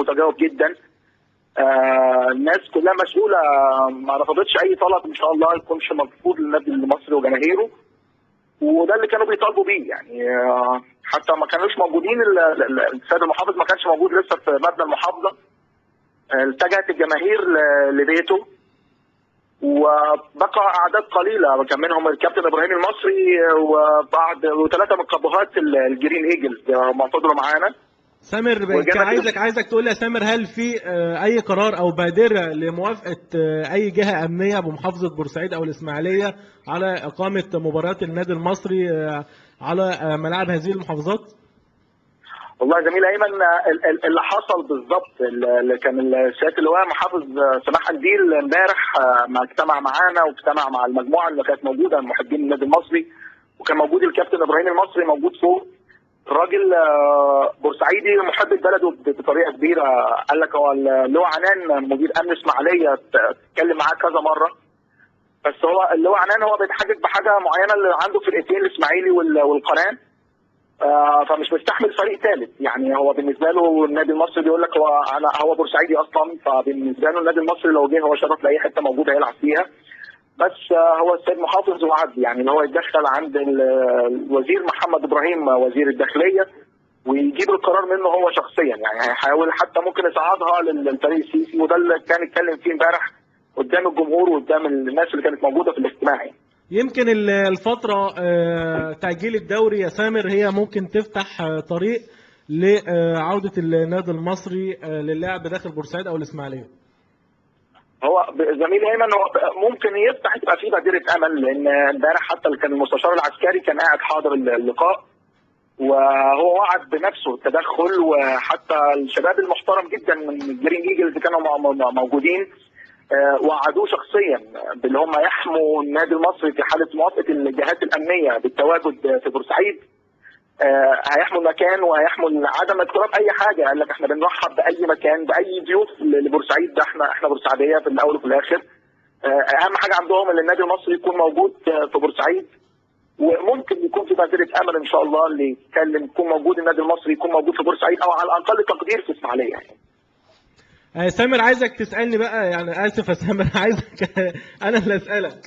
متجاوب جدا. الناس كلها مسؤولة، ما رفضتش اي طلب ان شاء الله يكونش مرفوض للنادي المصري وجماهيره، وده اللي كانوا بيطالبوا بيه يعني. حتى ما كانوش موجودين، السيد المحافظ ما كانش موجود لسه في مبنى المحافظة، اتجهت الجماهير لبيته وبقى اعداد قليله كان منهم الكابتن ابراهيم المصري وبعض وثلاثة من قبهات ال Green Eagles هم فضلوا معانا. سامر، عايزك تقول لي يا سامر، هل في اي قرار او بادره لموافقه اي جهة امنية بمحافظة بورسعيد او الاسماعيلية على اقامه مباريات النادي المصري على ملاعب هذه المحافظات؟ والله زميل ايمن، اللي حصل بالظبط اللي كان السيادة اللواء محافظ سماح قنديل امبارح ما اجتمع معانا واجتمع مع المجموعة اللي كانت موجودة محبين النادي المصري، وكان موجود الكابتن ابراهيم المصري موجود فوق. الراجل بورسعيدي محب بلده بطريقة كبيرة، قال لك هو اللواء عنان مدير امن اسماعيليه اتكلم معاه كذا مرة، بس هو اللواء عنان هو بيتحجج بحاجة معينة اللي عنده فرقتين الاسماعيلي والقناة، فمش مستحمل فريق ثالث. يعني هو بالنسبة له النادي المصري بيقول لك هو بورسعيدي اصلا، فبالنسبه له النادي المصري لو جه هو شرف لاي حتة موجودة هيلعب فيها. بس هو السيد محافظ وعد يعني ان هو يتدخل عند الوزير محمد ابراهيم وزير الداخلية ويجيب القرار منه هو شخصيا، يعني هيحاول حتى ممكن يصعدها للفريق السيسي، وده اللي كان اتكلم فيه امبارح قدام الجمهور وقدام الناس اللي كانت موجودة في الاجتماع. يعني يمكن الفترة تأجيل الدوري يا سامر هي ممكن تفتح طريق لعودة النادي المصري للعب داخل بورسعيد أو الإسماعيلية. هو زميل ايمن هو ممكن يفتح، تبقى فيه بادرة أمل، لأن امبارح حتى اللي كان المستشار العسكري كان قاعد حاضر اللقاء وهو وعد بنفسه التدخل، وحتى الشباب المحترم جدا من Green Eagles كانوا موجودين وعدوه شخصيا باللي هم يحموا النادي المصري في حاله موافقة الجهات الامنية بالتواجد في بورسعيد. هيحموا المكان وهيحموا عدم اقتراب اي حاجة. قال لك احنا بنرحب باي مكان باي ضيوف لبورسعيد، ده احنا بورسعيديه في الاول وفي الاخر. اهم حاجة عندهم ان النادي المصري يكون موجود في بورسعيد، وممكن يكون في بادره امل ان شاء الله اللي يتكلم يكون موجود النادي المصري يكون موجود في بورسعيد او على الاقل تقدير في اسماعيليه يعني. سامر، عايزك تسألني بقى، يعني آسف يا سامر، عايزك أنا اللي أسألك،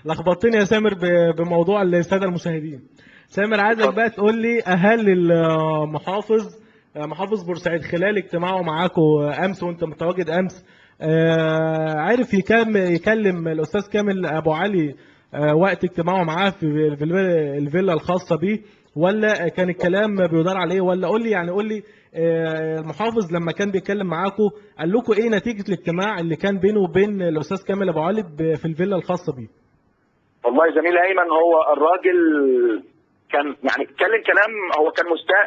لخبطتني يا سامر بموضوع السادة المشاهدين. سامر، عايزك بقى تقول لي هل المحافظ محافظ بورسعيد خلال اجتماعه معاكم أمس وأنت متواجد أمس عرف يكلم الأستاذ كامل أبو علي وقت اجتماعه معاه في الفيلا الخاصة بيه، ولا كان الكلام بيدار عليه؟ ولا قول لي يعني، قول لي المحافظ لما كان بيتكلم معاكم قال لكم ايه نتيجة الاجتماع اللي كان بينه وبين الاستاذ كامل ابو علي في الفيلا الخاصة بيه؟ والله زميل ايمن، هو الراجل كان يعني اتكلم كلام، هو كان مستاء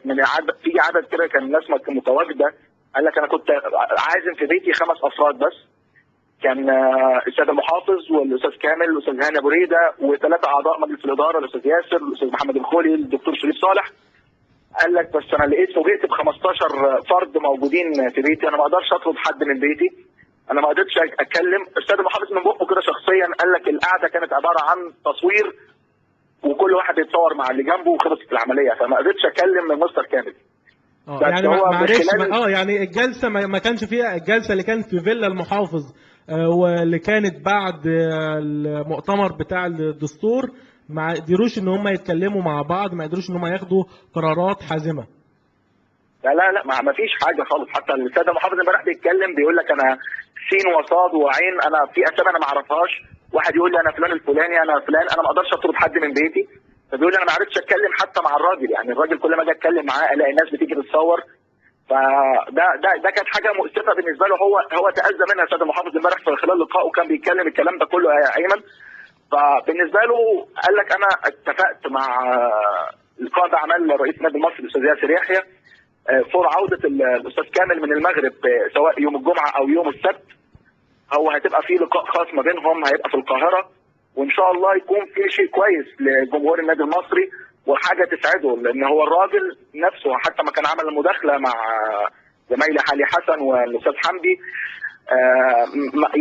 من عدد، في عدد كده كان الناس متواجدة. قال لك انا كنت عازم في بيتي 5 افراد بس، كان السيد المحافظ والاستاذ كامل والاستاذ هاني ابو ريده وثلاثة اعضاء مجلس الادارة، الاستاذ ياسر والاستاذ محمد الخولي الدكتور شريف صالح. قال لك بس انا لقيت فوجئت ب 15 فرد موجودين في بيتي، انا ما اقدرش اطرد حد من بيتي، انا ما قدرتش اتكلم. السيد المحافظ من بقه كده شخصيا قال لك القعدة كانت عبارة عن تصوير وكل واحد بيتصور مع اللي جنبه وخلصت العملية، فما قدرتش اتكلم من مستر كامل. يعني معلش، يعني الجلسة ما كانش فيها، الجلسة اللي كانت في فيلا المحافظ واللي كانت بعد المؤتمر بتاع الدستور ما قدروش ان هم يتكلموا مع بعض، ما قدروش ان هم ياخدوا قرارات حازمة. لا لا لا، ما فيش حاجة خالص. حتى السيد المحافظ امبارح بيتكلم بيقول لك انا سين وصاد وعين، انا في اسامي انا ما اعرفهاش، واحد يقول لي انا فلان الفلاني، انا فلان، انا ما اقدرش اطرد حد من بيتي. فبيقول لي انا ما عرفتش اتكلم حتى مع الراجل، يعني الراجل كل ما اجي اتكلم معاه الاقي الناس بتيجي تتصور. فده ده ده كانت حاجة مؤسفة بالنسبة له، هو تاذى منها السيد المحافظ امبارح في خلال لقائه، كان بيتكلم الكلام ده كله يا ايمن. فبالنسبه له قال لك انا اتفقت مع القائد اعمال رئيس النادي المصري الاستاذ ياسر يحيى فور عوده الاستاذ كامل من المغرب سواء يوم الجمعة او يوم السبت، هو هتبقى في لقاء خاص ما بينهم، هيبقى في القاهرة، وان شاء الله يكون في شيء كويس لجمهور النادي المصري وحاجه تسعده، لان هو الراجل نفسه حتى ما كان عمل مداخله مع زمايلي علي حسن والاستاذ حمدي،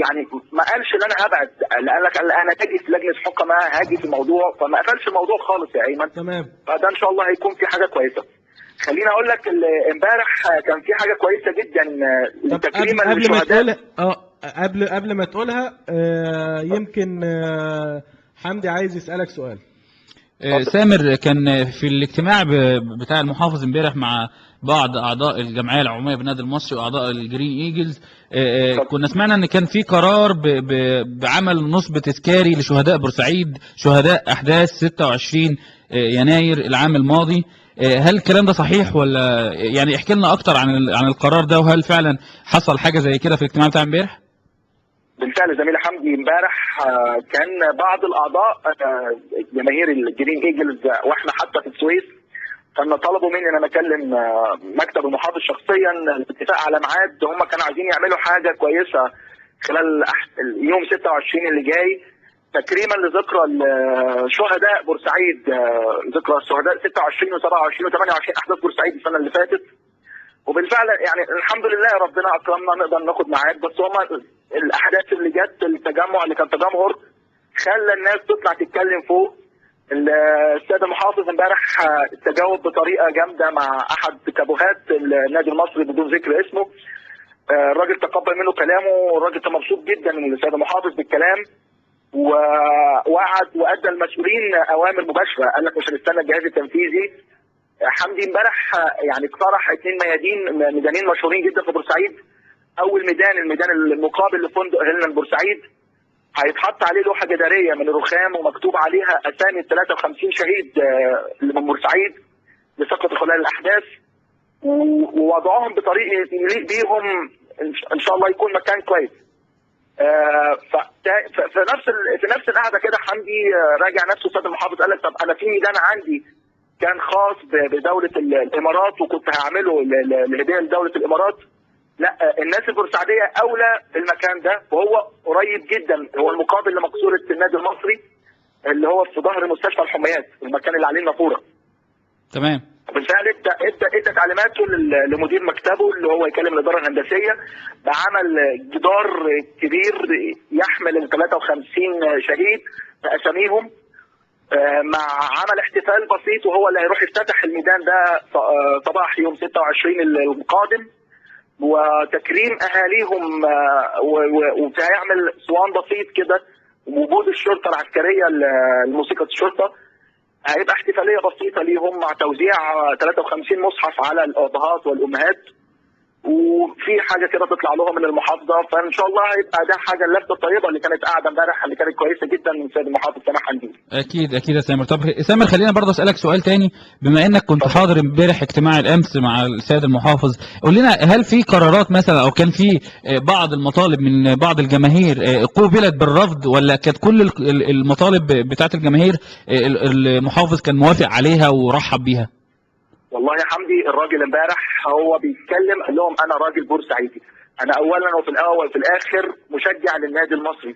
يعني ما قالش ان انا هبعد، قال لك انا هاجي في لجنة حكماء، هاجي في الموضوع، فما قفلش الموضوع خالص يا ايمن. تمام. فده ان شاء الله هيكون في حاجة كويسة. خليني اقول لك امبارح كان في حاجة كويسة جدا طب لتكريما قبل ما للشهداء. تقولها، قبل ما تقولها، يمكن حمدي عايز يسألك سؤال. سامر، كان في الاجتماع بتاع المحافظ امبارح مع بعض اعضاء الجمعية العمومية بالنادي المصري واعضاء ال Green Eagles، كنا سمعنا ان كان في قرار بعمل نصب تذكاري لشهداء بورسعيد، شهداء احداث 26 يناير العام الماضي. هل الكلام ده صحيح ولا يعني احكي لنا اكتر عن القرار ده، وهل فعلا حصل حاجة زي كده في الاجتماع بتاع امبارح؟ بالفعل زميلي حمدي، امبارح كان بعض الاعضاء جماهير ال Green Eagles واحنا حتى في السويس كنا طلبوا مني ان انا اكلم مكتب المحافظ شخصيا للاتفاق على ميعاد. هم كانوا عايزين يعملوا حاجة كويسة خلال يوم 26 اللي جاي تكريما لذكرى شهداء بورسعيد، ذكرى الشهداء 26 و27 و28 احداث بورسعيد السنة اللي فاتت. وبالفعل يعني الحمد لله ربنا اكرمنا نقدر ناخد ميعاد، بس هم الاحداث اللي جت التجمع اللي كان تجمهر خلى الناس تطلع تتكلم فوق. السيد المحافظ امبارح تجاوب بطريقة جامدة مع احد كابوهات النادي المصري بدون ذكر اسمه. الراجل تقبل منه كلامه، والراجل كان مبسوط جدا من السيد المحافظ بالكلام، ووعد وادى المسؤولين اوامر مباشرة، قال لك مش هنستنى الجهاز التنفيذي. حمدي امبارح يعني اقترح 2 ميدانين مشهورين جدا في بورسعيد. اول ميدان، الميدان المقابل لفندق هيلنا بورسعيد، هيتحط عليه لوحة جداريه من الرخام ومكتوب عليها اسامي ال 53 شهيد اللي من بورسعيد اللي سقطوا خلال الاحداث، ووضعهم بطريقة يليق بيهم، ان شاء الله يكون مكان كويس. في نفس القعدة كده حمدي راجع نفسه السيد المحافظ، قال لك طب انا في ميدان عندي كان خاص بدولة الامارات وكنت هعمله الهدية لدولة الامارات. لا، الناس البورسعيديه اولى بالمكان ده، وهو قريب جدا، هو المقابل لمقصوره النادي المصري اللي هو في ظهر مستشفى الحميات، المكان اللي عليه النافوره. تمام. بالفعل ادى تعليماته لمدير مكتبه اللي هو يكلم الادارة الهندسية بعمل جدار كبير يحمل ال 53 شهيد باساميهم، مع عمل احتفال بسيط، وهو اللي هيروح يفتتح الميدان ده صباح يوم 26 القادم، وتكريم اهاليهم، وهيعمل صوان بسيط كده، وجود الشرطة العسكرية الموسيقى الشرطة، هيبقى احتفالية بسيطة ليهم مع توزيع 53 مصحف على الابهات والامهات، وفي حاجة كده تطلع لهم من المحافظة. فان شاء الله هيبقى ده حاجة اللفته الطيبة اللي كانت قاعدة امبارح اللي كانت كويسة جدا من السيد المحافظ سامح قنديل. اكيد اكيد يا سامر. طب سامر، خلينا برضه اسالك سؤال تاني، بما انك كنت حاضر امبارح اجتماع الامس مع السيد المحافظ، قول لنا هل في قرارات مثلا او كان في بعض المطالب من بعض الجماهير قوبلت بالرفض، ولا كانت كل المطالب بتاعت الجماهير المحافظ كان موافق عليها ورحب بيها؟ والله يا حمدي، الراجل امبارح هو بيتكلم قال لهم انا راجل بورسعيدي، انا اولا وفي الاول وفي الاخر مشجع للنادي المصري،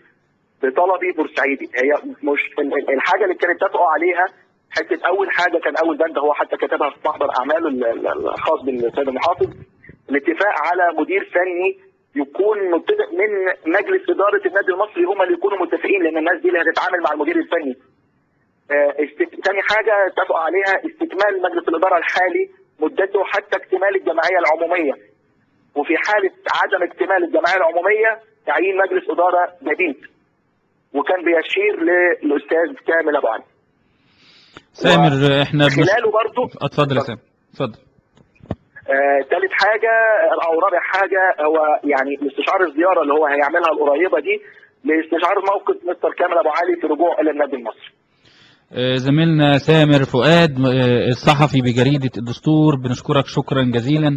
بطلبي بورسعيدي. هي مش الحاجة اللي كانت اتفقوا عليها حتة اول حاجة، كان اول بند هو حتى كتبها في محضر اعماله الخاص بالسيد المحافظ، الاتفاق على مدير فني يكون متفق من مجلس ادارة النادي المصري، هم اللي يكونوا متفقين، لان الناس دي اللي هتتعامل مع المدير الفني. تاني حاجة اتفقوا عليها استكمال مجلس الإدارة الحالي مدته حتى اكتمال الجمعية العمومية، وفي حالة عدم اكتمال الجمعية العمومية تعيين مجلس إدارة جديد، وكان بيشير للأستاذ كامل أبو علي. سامر، احنا خلاله برضه. اتفضل يا سامر، اتفضل. تالت حاجة أو رابع حاجة، هو يعني الاستشعار الزيارة اللي هو هيعملها القريبة دي لاستشعار موقف مستر كامل أبو علي في رجوع إلى النادي المصري. زميلنا سامر فؤاد، الصحفي بجريدة الدستور، بنشكرك شكرا جزيلا.